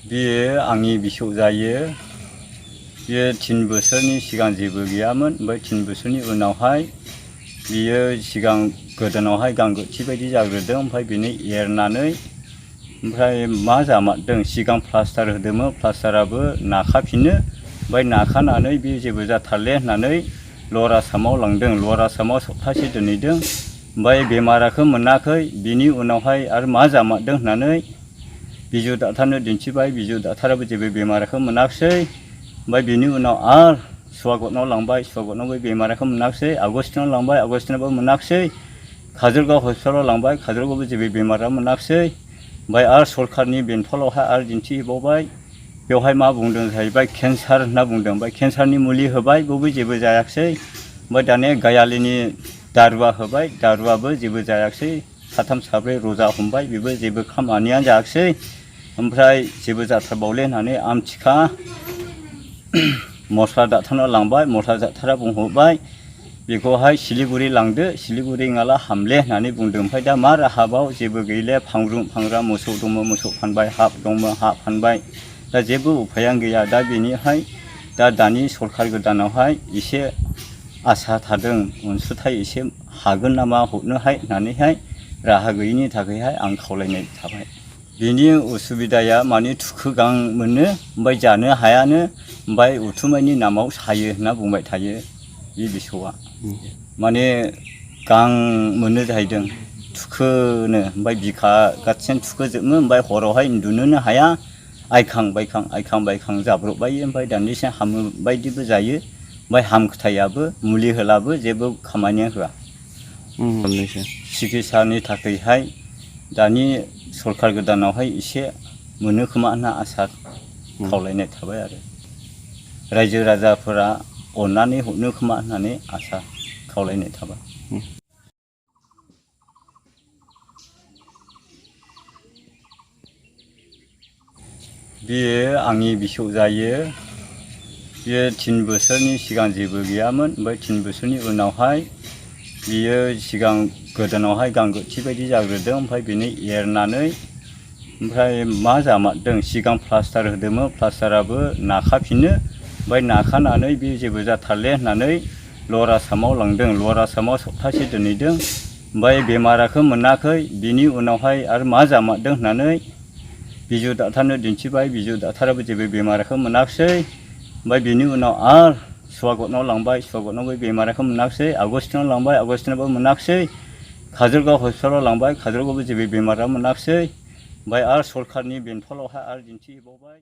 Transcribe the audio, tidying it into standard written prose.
बियो आंनि बिसौ जायो। बियो 3 बोसोरनि सिगां जेबो गैयामोन। ओमफ्राय 3 बोसोरनि उनावहाय बियो सिगां गोदोनावहाय गांगोथि बायदि जाग्रोदों। ओमफ्राय बिनो एरनानै ओमफ्राय मा जामारदों सिगां प्लास्टार होदोंमोन। प्लास्टाराबो नाखाफिनो। ओमफ्राय नाखानानै बे जेबो जाथारले होननानै लवार आसामाव लांदों। लवार आसामाव सप्तासे दोनहैदों। ओमफ्राय बेमारखौ मोनाखै। बिनि उनावहाय आरो मा जामारदों होननानै बिजु डाक्टारनो दिन्थिबाय। बिजु डाक्टाराबो जेबो बेमारखौ मोनाखिसै। ओमफ्राय बिनि उनाव आरो स्वागतनाव लांबाय। स्वागतनावबो बेमारखौ मोनाखिसै। आगस्टिनाव लांबाय। आगस्टिनावबो मोनाखिसै। काजलगाव हस्पिटालाव लांबाय। काजलगावआवबो जेबो बेमारा मोनाखिसै। ओमफ्राय आरो सरकारनि बेंटलावहाय आरो दिन्थिहैबावबाय। बेवहाय मा बुंदों जाहैबाय केन्सार होनना बुंदों। ओमफ्राय केन्सारनि मुलि होबाय। बेवबो जेबो जायाखिसै। ओमफ्राय दानिया गायालिनि दारुवा होबाय। दारुवाबो जेबो जायाखिसै। 3 4 रजा हमबाय। बेबो जेबो खामानियानो जायाखिसै। ओमफ्राय जेबो जाथारबावले होननानै आमथिखा मस्ला डाक्टारनाव लांबाय। मस्ला डाक्टारा बुंहरबाय बेखौहाय सिलिगुरि लांदो। सिलिगुरि नङाला हामले होननानै बुंदों। ओमफ्राय दा मा राहाबाव जेबो गैले। फांग्रुं फांग्रा मोसौ दंमोन मोसौ फानबाय। हा दंमोन हा फानबाय। दा जेबो उफायानो गैया। दा बेनिहाय दानि सरकार गोदानावहाय एसे आसा थादों। अनसुंथाइ एसे हागोन नामा हरनोहाय होननानैहाय राहा गैयिनि थाखायहाय आं खावलायनाय थाबाय। बिनि उसुबिदाया माने थुखोगां मोनो। ओमफ्राय जानो हायानो। ओमफ्राय उथुमायनि नामाव सायो होनना बुंबाय थायो बे बिसौआ। माने गां मोनो जाहैदों थुखोनो। ओमफ्राय बिखा गाथिन थुखोजोबो। ओमफ्राय हरावहाय उन्दुनोनो हाया। आइखां बायखां जाब्रबबायो। ओमफ्राय दान्दिसे हामो बायदिबो जायो। ओमफ्राय हामखुथायाबो मुलि होलाबो जेबो खामानिया होआ। सिकित्सानि थाखायहाय दानि सरकार गोदानावहाय एसे मोनो खोमा होनना आसा खावलायनाय थाबाय आरो। रायजो राजाफोरा अननानै हरनो खोमा होननानै आसा खावलायनाय थाबाय। बियो आंनि बिसौ जायो। बियो 3 बोसोरनि सिगां जेबो गैयामोन। ओमफ्राय 3 बोसोरनि उनावहाय बियो सिगां गोदोनावहाय गांगोथि बायदि जाग्रोदों। ओमफ्राय बिनो एरनानै ओमफ्राय मा जामारदों सिगां प्लास्टार होदोंमोन। प्लास्टाराबो नाखाफिनो। ओमफ्राय नाखानानै बे जेबो जाथारले होननानै लवार आसामाव लांदों। लवार आसामाव सप्तासे दोनहैदों। ओमफ्राय बेमारखौ मोनाखै। बिनि उनावहाय आरो मा जामारदों होननानै बिजु डाक्टारनो दिन्थिबाय। बिजु डाक्टाराबो जेबो बेमारखौ मोनाखिसै। ओमफ्राय बिनि उनाव आरो स्वागतनाव लांबाय। स्वागतनावबो बेमारखौ मोनाखिसै। आगस्टिनाव लांबाय। आगस्टिनावबो मोनाखिसै। काजलगाव हस्पिटालाव लांबाय। काजलगावआवबो जेबो बेमारा मोनाखिसै। ओमफ्राय आरो सरकारनि बेंटलावहाय आरो दिन्थिहैबावबाय।